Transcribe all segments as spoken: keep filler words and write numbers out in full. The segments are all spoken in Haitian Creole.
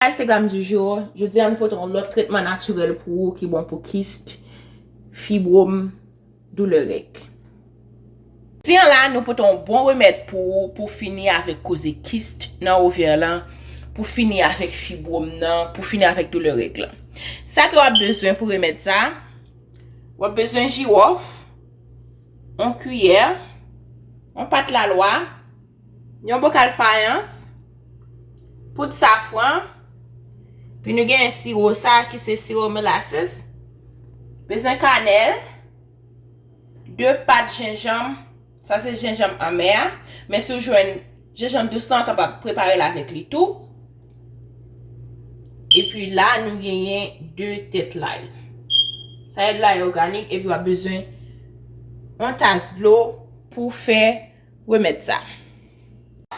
Guys, se Glam du jour. Jodi a nou pote yon lòt tretman natirèl pou ou ki bon pou kist, fibwòm, doulè règ. Jodi a la, nou pote yon bon remèd pou ou, pou fini avèk koze kist nan ovè lan, pou fini avèk fibwòm nan, pou fini avèk doulè règ lan. Sa ke w ap bezwen pou remèd sa, w ap bezwen jiwòf, yon kiyè, yon pat lalwa, yon bokal fayans, poud safran, pi nou genyen siwo sa ki se siwo molasses, bezwen kanèl, de pat jenjanm, sa se jenjanm anmè a, men si w jwenn jenjanm dous lan, w kapab prepare l avèk li tou. Epi la, nou genyen de tèt lay. Sa se lay òganik, epi w ap bezwen yon tas dlo pou fè remèd sa.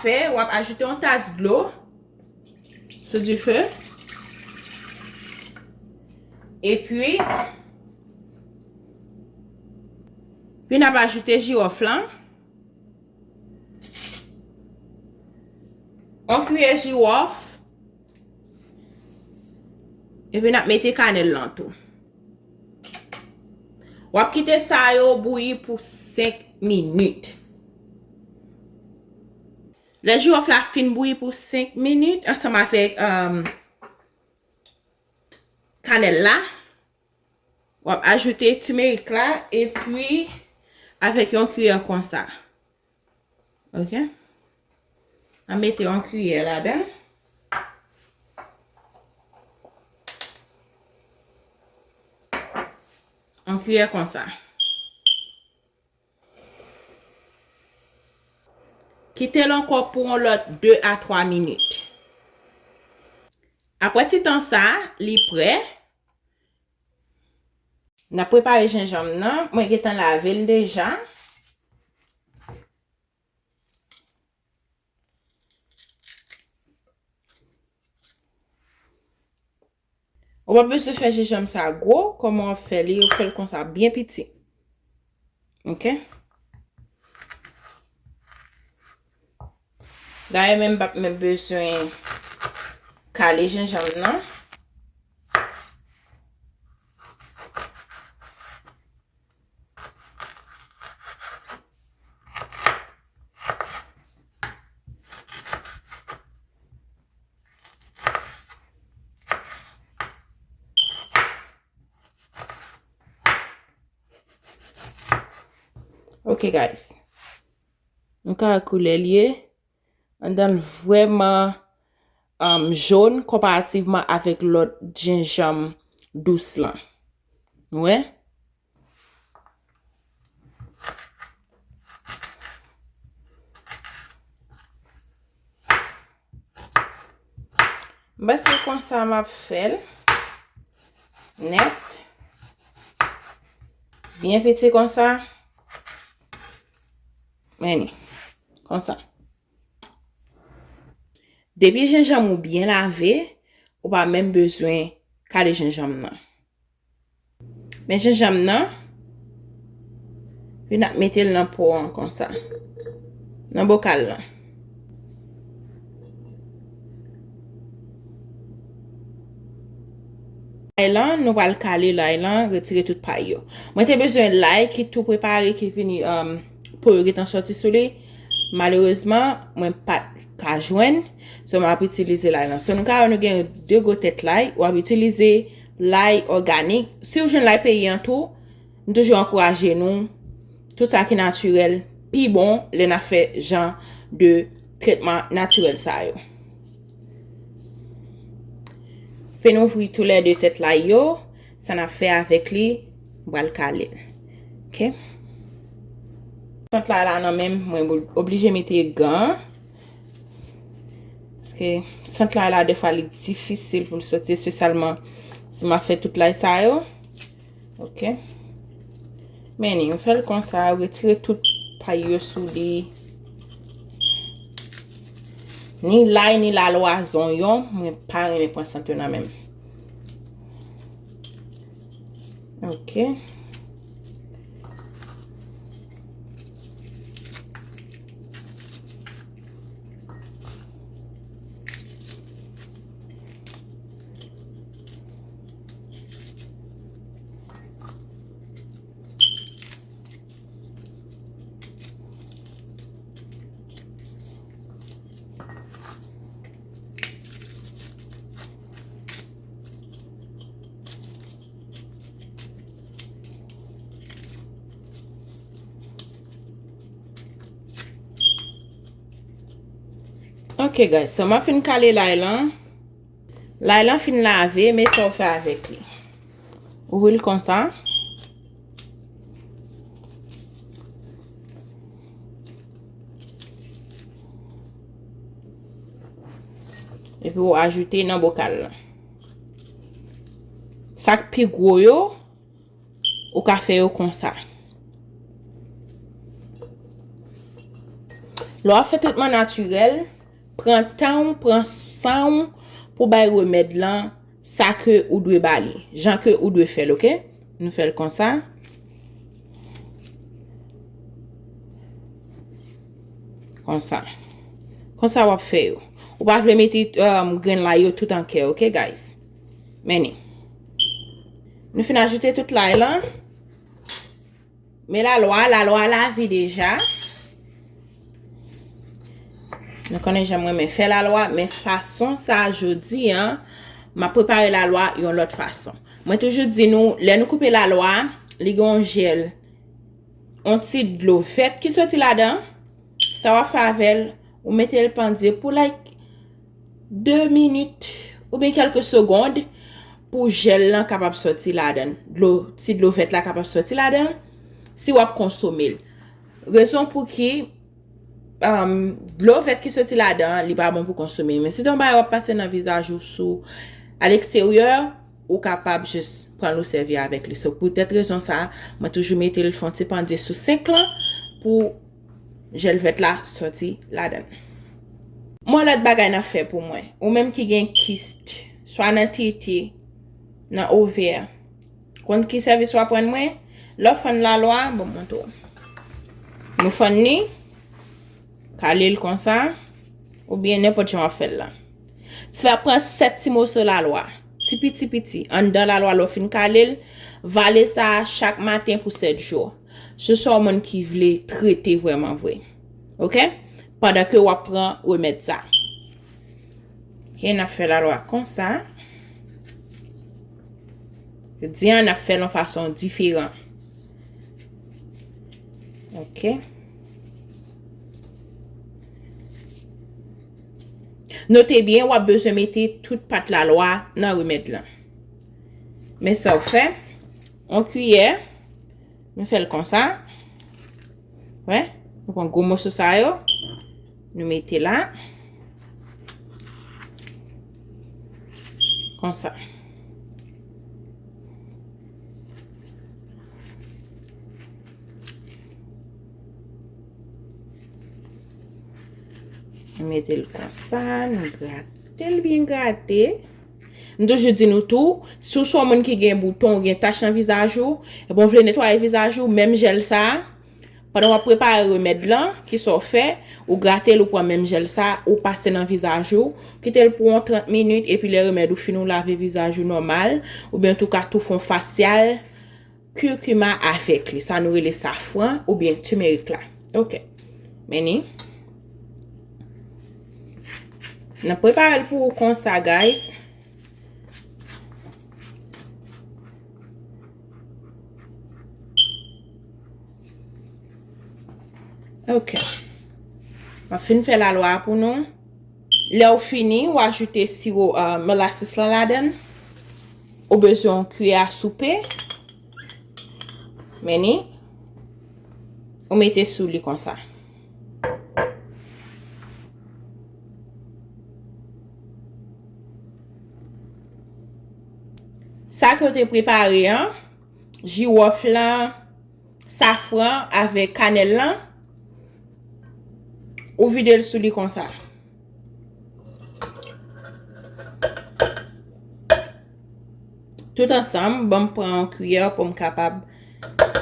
Fè, w ap ajoute yon tas dlo sou dife. Epi, pi n ap ajoute jiwòf lan. Yon kiyè jiwòf. Epi n ap mete kanèl lan tou. W ap kite sa yo bouyi pou senk minit. Lè jiwòf la fin bouyi pou senk minit ansanm avèk, um, kanèl la, w ap ajoute timerik la epi avèk yon kiyè konsa. Ok? An mete yon kiyè ladan. Yon kiyè konsa. Kite l ankò pou yon lòt de a twa minit. Apre ti tan sa, li prè. N ap prepare jenjanm nan. Mwen gentan lave l deja. Ou pa bezwen fè jenjanm sa gwo, kòman w ap fè li, ou fè l konsa byen piti. Ok? Dayè menm m p ap menm bezwen kale jenjanm nan. Ok, guys. Nou ka wè koulè l ye. Anndan l vrèman, um, jòn konparativman avèk lòt jenjanm dous lan. Nou wè? M panse konsa m ap fè l nèt. Byen piti konsa. Men li. Konsa. Depi jenjanm ou byen lave, ou pa menm bezwen kale jenjanm nan. Men jenjanm nan, wi n ap mete l nan po an konsa. Nan bokal lan. Lay lan, nou pral kale lay lan, retire tout pay yo. Mwen te bezwen lay ki tou prepare, ki vini, um, po yo gentan sòti sou li. Malerezman, mwen pa t ka jwenn. So, m ap itilize lay lan. So, nou ka wè nou gen de gwo tèt lay. W ap itilize lay òganik. Si w jwenn lay peyi an tou, m toujou ankouraje nou. Tout sa ki natirèl, pi bon lè n ap fè jan de tretman natirèl sa yo. Fè n ouvri toulède tèt lay yo. Sa n ap fè avèk li, m pral kale l. Ok? Sant la la nan men m, mwen oblije mete gan. Paske sant la la, defwa li difisil pou l soti, espesyalman si m ap fè tout lay sa yo. Ok? Men li, m fè l konsa, retire tout pay yo sou li. Ni lay, ni lalwa zonyon, mwen pa renmen pran sant yo nan men m. Ok. Ok, guys, so m ap fin kale lay lan. Lay lan fin lave, men sa w fè avèk li. Ouvri l konsa. Epi w ajoute nan bokal lan. Sa k pi gwo yo, ou ka fè yo konsa. Lè w ap fè tretman natirèl, pran tan w, pran san w pou bay remèd lan sa ke ou dwe ba li, jan ke ou dwe fè l, ok? Nou fè l konsa. Konsa. Konsa w ap fè yo. Ou pa vle mete, um, grenn lay yo tout an kè, ok, guys? Men ni. Nou fin ajoute tout lay lan. Men lalwa, lalwa lave deja. Nou konnen jan mwen renmen fè lalwa, men fason sa jodi an, m ap prepare lalwa yon lòt fason. Mwen toujou di nou, lè nou koupe lalwa, li gen yon jèl, yon ti dlo vèt ki soti ladan. Sa w ap fè avè l, ou mete l pandye pou, like, de minit oubyen kèlke segond pou jèl lan kapab sòti ladan l. Dlo, ti dlo vèt la kapab sòti ladan l si w ap konsome l. Rezon pou ki, um, dlo vèt ki soti ladan an, li pa bon pou konsome. Men si se yon bagay w ap pase nan vizaj ou sou, a leksteryè, ou kapab jis pran l ou sèvi avèk li. So, poutèt rezon sa a, mwen toujou mete l fè yon ti pandye sou senk lan pou jèl vèt la sòti ladan l. Yon lòt bagay n ap fè pou mwen. Ou menm ki gen kist, swa nan tete, nan ovè. Konn ki sèvis w ap rann mwen? Lè w fann lalwa, bon, m montre w. Nou fann li, kale l konsa, oubyen nenpòt jan w ap fè l la. Fè pran sèt ti moso lalwa, ti piti piti, anndan lalwa lè w fin kale l, vale sa a chak maten pou sèt jou. Si w se yon moun ki vle trete vrèman vre. Ok? Pandan ke w ap pran remèd sa. Ok, n ap fè lalwa konsa. Jodi a, n ap fè l yon fason diferan. Ok. Note byen, w ap bezwen mete tout pat lalwa nan remèd lan. Men sa w fè, yon kiyè, nou fè l konsa. Wè, nou pran gwo moso sa yo, nou mete la. Konsa. Nou mete l konsa, nou grate l byen grate. M toujou di nou tou, si w se yon moun ki gen bouton, ou gen tach nan vizaj ou, epi w vle netwaye vizaj ou, menm jèl sa a, pandan w ap prepare remèd lan, kisa w fè? Ou grate l, ou pran menm jèl sa, ou pase nan vizaj ou, kite l pou yon trant minit, epi lè remèd ou fini, ou lave vizaj ou nòmal, oubyen tou ka tou fè yon fasyal, kirkima avèk li. Sa nou rele safran oubyen timerik la. Ok. Men ni. N ap prepare l pou ou konsa, guys. Ok. M ap fin fè lalwa pou nou. Lè w fini, w ajoute siwo, uh, molasses lan ladan l. Ou bezwen yon kiyè a soupe. Men ni. Ou mete sou li konsa. Sa ke w te prepare an, jiwòf lan, safran avèk kanèl lan, ou vide l sou li konsa. Tout ansanm, ban m pran yon kiyè pou m kapab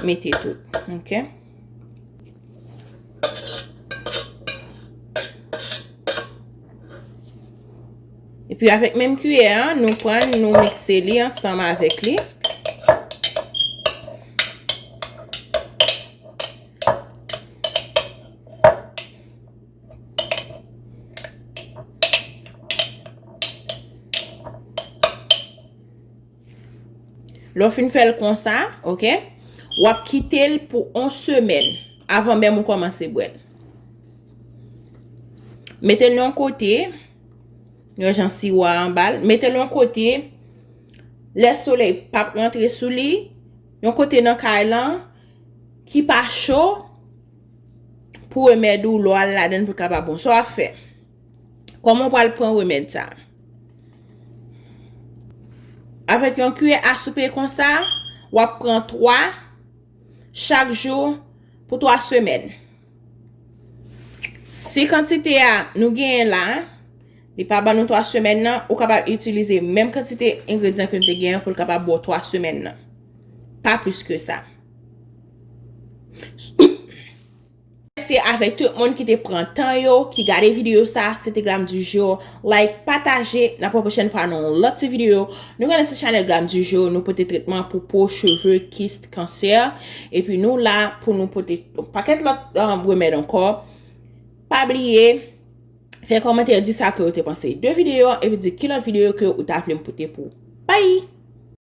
mete tout. Ok? Epi avèk menm kiyè an, nou pran l, nou mikse li ansanm avèk li. Lè w fin fè l konsa, ok, w ap kite l pou yon semèn avan menm ou kòmanse bwè l. Mete l yon kote, yon jan siwo a anba l. Mete l yon kote, lè solèy p ap rantre sou li, yon kote nan kay lan ki pa cho pou remèd ou lè w al ladan l pou l kapab bon. Sa w ap fè? Kòman w pral pran remèd sa? Avèk yon kiyè a soupe konsa, w ap pran twa chak jou pou twa semèn. Si kantite a nou genyen la, li pa ban nou twa semèn nan, ou kapab itilize menm kantite engredyan ke nou te genyen pou l kapab ba w twa semèn nan. Pa plis ke sa. Mèsi avèk tout moun ki te pran tan yo, ki gade videyo sa, se te Glam du Jour. Like, pataje, n ap wè pwochèn fwa nan yon lòt ti videyo. Nou gen nan ti chanèl Glam du Jour, nou pote tretman pou po, cheve, kis, kansè. Epi nou la pou nou pote yon pakèt lòt um, remèd ankò. Pa bliye, fè kòmantè, di sa ke ou te panse de videyo an, epi di ki lòt videyo ke ou ta vle m pote pou ou. Bye!